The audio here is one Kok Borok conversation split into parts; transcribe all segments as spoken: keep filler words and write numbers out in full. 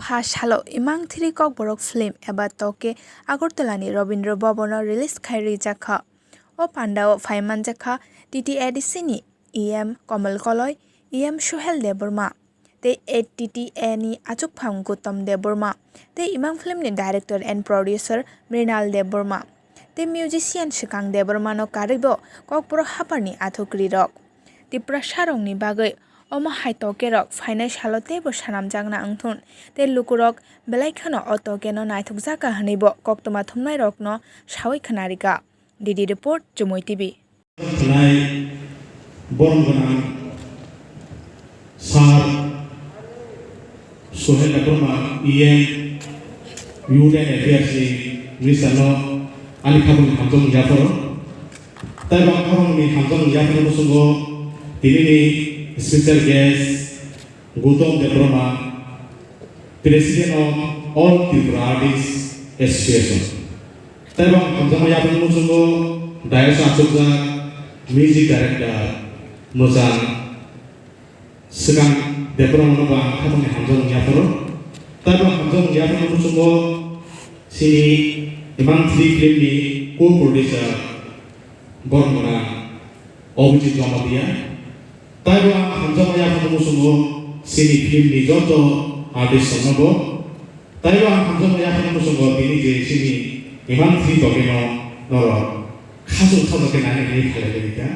Ha salo Imang three Kokborok film eba toke Agartala ni Rabindra Bhavan o release khai rijak kha. O pandao phai manjak kha T T A D C ni E M Komal Koloi, E M Suhel Debbarma, tei A T T A ni achukphang Gautam Debbarma, tei Imang film ni director and producer Mrinal Debbarma, tei musician Swkang Debbarma no karwi bo Kokborok haphar ni athuk ri rok. Tiprasa rok ni bagwi omo hai toke rok phainai salo teibo swnamjakna wngthun, tei lukurok belai kheno o toke no naithokjak kha hwnwi bo koktwma thumnai rok no sawi khna rikha. D D report, Chumui T V. Khwnai borom gwnang Sir Sohel Debbarma, E M Youth and Affairs ni Minister no ani khabangni hamjakmung yapharo. Tei bo khabangni hamjakmung yapharo muchungo tini ni special guest Gautam Debbarma, President of All Tripura Artists Association. Tei bo hamjakmung yapharo muchungo dais o achukjak Music Director Mojang Swkang Debbarma no bo ang khabangni hamjakmung yapharo. Tei bo hamjakmung yapharo muchungo chini Imang three film ni co-producer borom gwnang Abhijit Jamatia. Tei bo ang hamjakmung yapharo muchungo chini film ni joto artist rok no bo. Tei bo ang hamjakmung yapharo muchungo bini je chini Imang three toke no norok khasung khasung khe nai nai khe khlai bai kha.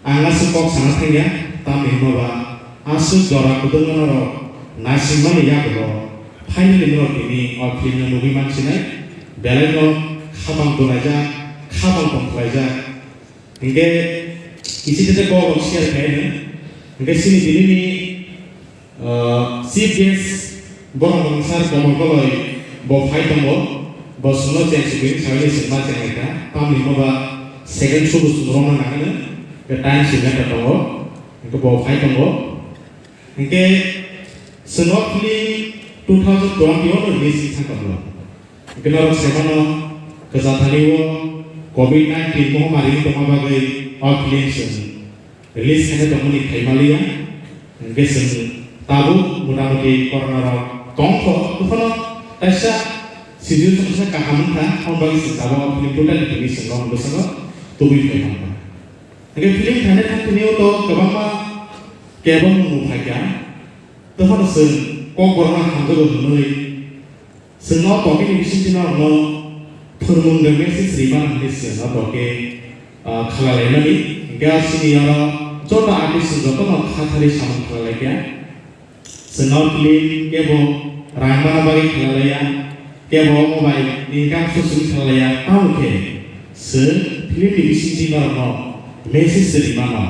Ang aswk kok sana thangya, tamni hwnba ba aswk jora kwdwkma norok naisingmani yagulo finally norok tini o film no nugwi mansinai, belai no khabang tonglaijak, khabang tong khlaijak. Hinkhe kisi tete kok rok share khaino. Hinkhe chini tini ni Ah, chief guest borok mung sir Komal Koloi bo phai tongo, bo chwngno cheng sugwi saui se ma cheng kha, tamni hwnba second show bo chwng romna nangani, the time se matter tongo, hwnkhe bo phai tongo. Hwnkhe chwngno film two thousand twenty-one release wngwi thang tongo. Hwnkhe norok se mano, kwchar thani o covid nineteen mohamari wngwi tongma bagwi o film chwng release khaina tongmani khaimaliya. Hwnkhe chwng tabuk motamoti corona rok tongkho, tongphano kaisa situation se kaham wngkha, aboni bagwi chwng tabuk o film totally release wngkha, bwskango tubui phai mankha. Hwnkhe film khaina thang thani o to kwbangma kebo mung nukphaikha, tongphano chwng Kokborok no hamjago hwnwi Chwngno tokeni bisingtwi norokno phwrwngmung de message rimano hwnwi chwngno toke, ah, khlalaimani. Hwnkhe o sini oro joto artist jotono khatharwi samung khlalaikha. Chwngno film kebo rang mana bagwi khlailaiya, kebo omo bai income source wngwi khlailaiya, tamo khe chwng film ni bisingtwi norokno message rimano.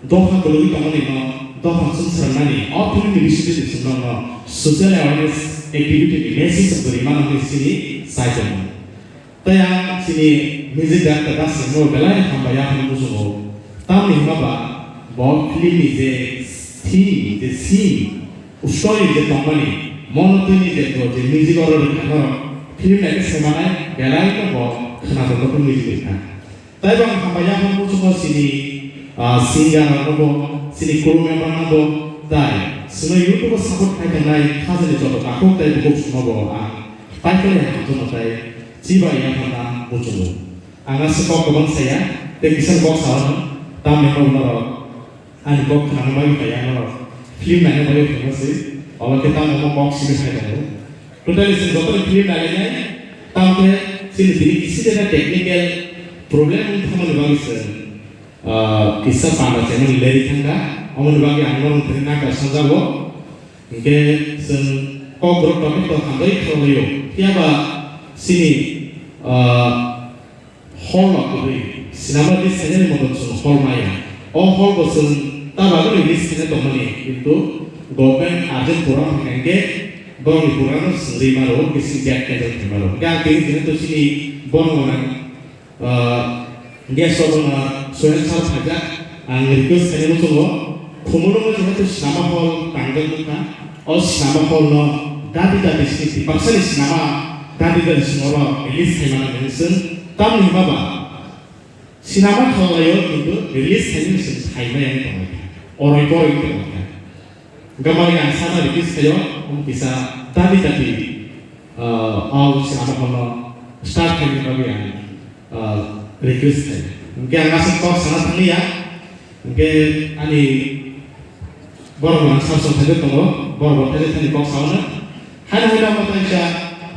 Dopha kwlwgwi tongmani no dopha chwngsarnani o film ni bisingtwi chwngno no social awareness activity ni message kwrwi mano hwnwi chini sai tongo. Tei ang chini music director Dasingno belai hambai ya hwnwi muchungo. Tamni hwnba ba bo film ni je theme, je scene, story je tongmani, mono twi ni je, je music oro rwkha norok film naikhe saimanai belai no bo khwnajago music rwkha. Tei bo ang hambai ya hwnwi muchungo chini, ah, singer rokno bo, chini crew member no bo, tei chwngno YouTube o support khai tongnai khajani joto takhuk tei bukhuk songno bo ang paikhe hamjakma tei chibai ya hwnna muchungo. Ang aswk kok kwbang saya, tei kisa kok sa-o, tamni kok norok Ani kok khnana bagwi phai ya norok. Film naina bagwi phaima se. Obo khe tamo omo kok simi phai tongo. Totally chwng jotono film nainai. Tamo khe chini tini kisi jena technical problem wng thangmani bagwi se, ah, kisa panda channel leri thangkha. Omoni bagwi ang norok thani naka sanjago. Hinkhe chwng kok borok topic to hambai khlaio. Phiya ba chini, ah, Hall no kwrwi, cinema release khainani motom chwng hall maya. O hall bo chwng ta bagwi release khaina tongmani, kintu government urgent program hwnkhe borokni program no chwng rwi mano, hwnkhe chini date cancel khai mano. Hwnkhe ang tini tini to chini bono gwnang, ah, guest of honor Sohel sir phaijak, ang request khainai muchungo, Khumulwngo jehetu cinema hall tangjak wngkha, o cinema hall no dati dati sini tipaksani cinema dati dati sini oro release khaimani hwnwi chwng tamni hwnba ba cinema khalaio kintu release khaimani chwng khaimaya wng tongkha, oroi poroi wng tongkha. Hwnkhe bagwi ang sana request khaio, um, kisa dabi dabi, ah, o swnamokno start khaina bagwi ang, ah, request khaio. Hwnkhe ang aswk kok sana thanglia, hwnkhe ani borok rok ang sal sal khaijak tongo, borok rok khaijak thani kok saono. Haino haino omo thansa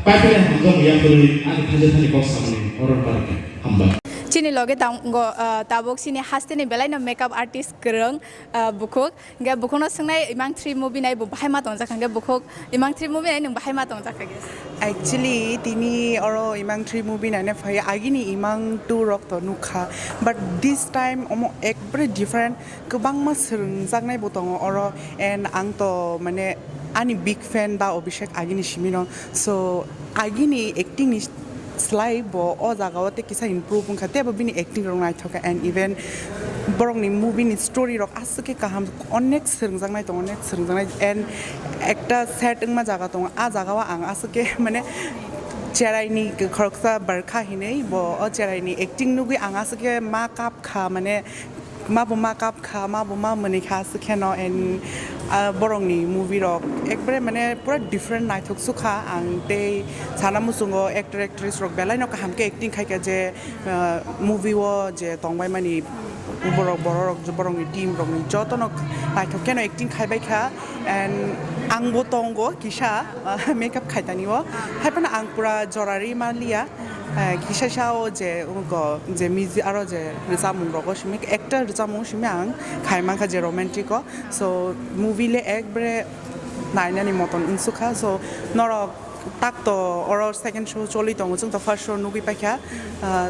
pipeline hamjak ya phurwi ani khaijak thani kok samani oro barikha. Hambai. Chini loge tango, ah, tabuk chini hasteni belaino makeup artist kwrwng, ah, bukhuk. Hingke bukhukno swngnai Imang three movie nai bo bahai ma tongjak hingke bukhuk Imang three movie nai nwng bahai ma tongjak kha ge? Actually, tini oro Imang three movie naina phai agini Imang two rok to nukha. But this time omo ekbare different, kwbangma swrwngjaknai bo tongo oro, and ang to mane ani big fan da Abhishek agini simino. So agini acting ni slai bo o jaga o tei kisa improve wngkha, tei bo bini acting rok naithok kha, and even borok ni movie ni story rok aswk khe kaham, onek swrwngjaknai tongo, onek swrwngjaknai, and ekta sad wngma jaga tongo, a jaga o ang aswk khe mane cherai ni khoroksa barkha hinwi bo o cherai ni acting nugwi ang aswk khe ma kap kha, mane ma bo ma kap kha, ma bo ma mwnwi kha aswk kheno, and, ah, borokni movie rok ekbare mane pura different naithok sukha. Ang tei sana muchungo actor actress rok belai no kaham khe acting khai kha je, ah, movie o je tongbai mani borok, borok rok, borokni team rokni jotono naithok kheno acting khai bai kha, and ang bo tongo kisa, ah, makeup khaitani o, hai phano ang pura jora ri manliya. Eh, kisa sa o je, ugo, je music aro je rwchapmung rogo simi, actor rwchapmung simi ang khai mankha je romantic o. So, movie le ekbare nainani moton wngsukha. So, norok tak to oro second show choli tongo, chwng to first show nugwi paikha. Ah,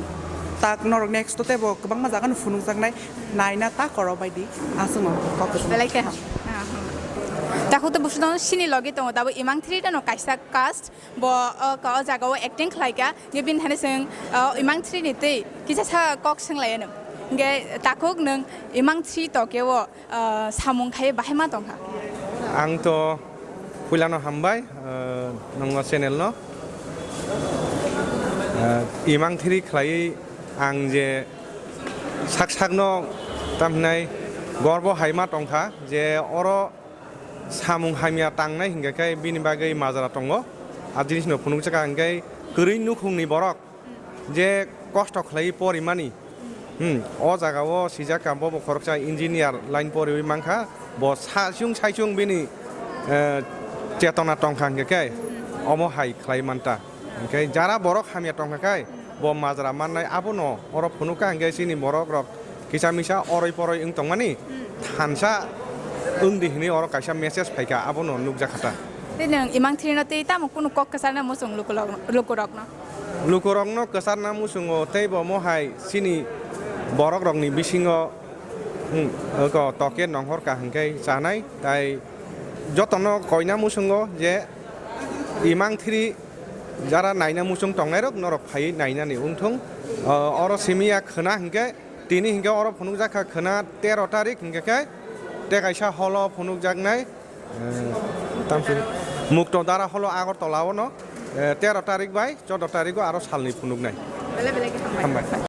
tak norok next to teibo kwbangma jaga no phunukjaknai, naina tak oro baidi aswkno kok kwchwng. Belai khe ham. Takhuk to busu tongo, sini logi tongo, tabo Imang three no kaisa cast. Bo, o, ka, o jaga o acting khlai kha, hingke bini thani chwng, o, Imang three ni twi kisa sa kok swng lai anw. Hingke takhuk nwng Imang three to khe o, o, samung khai bahai ma tong kha. Ang to puila no hambai, o, nongo channel no. O, Imang three khlaiwi ang je sak sak no tam hinai gorbo hai ma tong kha je oro samung hamya tangnai hingka khe bini bagwi majra tongo. A jinisno phunukjak ang khe kwrwi nukhungni borok je kosto khlaiwi porimani. Hmm, o jaga o sijak kha, bo bo khoroksa engineer line poriwi mankha, bo saichung saichung bini, eh, chetona tongkha hingka khe omo hai khlai manta. Hingke jara borok hamya tongkha khe bo majra mannai abono oro phunukha hingke chini borok rok kisa misa oroi poroi wng tongmani thansa wng di hinui oro kaisa message phaikha abono nukjakha ta. Tei nwng Imang three no tei tamo kunu kok kwcharna muchung lukurok-, lukurokno? Lukurokno kwcharna muchungo tei bo mohai chini borok rokni bisingo, hmm, oko toke nonghorka hingke chanai tai jotono koina muchungo je Imang three jara naina muchung tongnairok norok phaiwi nainani wngthung. O, oro simi ya khwna hinkhe, tini hinkhe oro phunukjak kha khwna tero tarik hinkhe khe, tei kaisa holo phunukjaknai, eh, tamsini Mukto Dara holo Agartala o no, eh, tero tarik bai choudo tarik o aro salni phunuknai. Belai belai khe hambai. Hambai.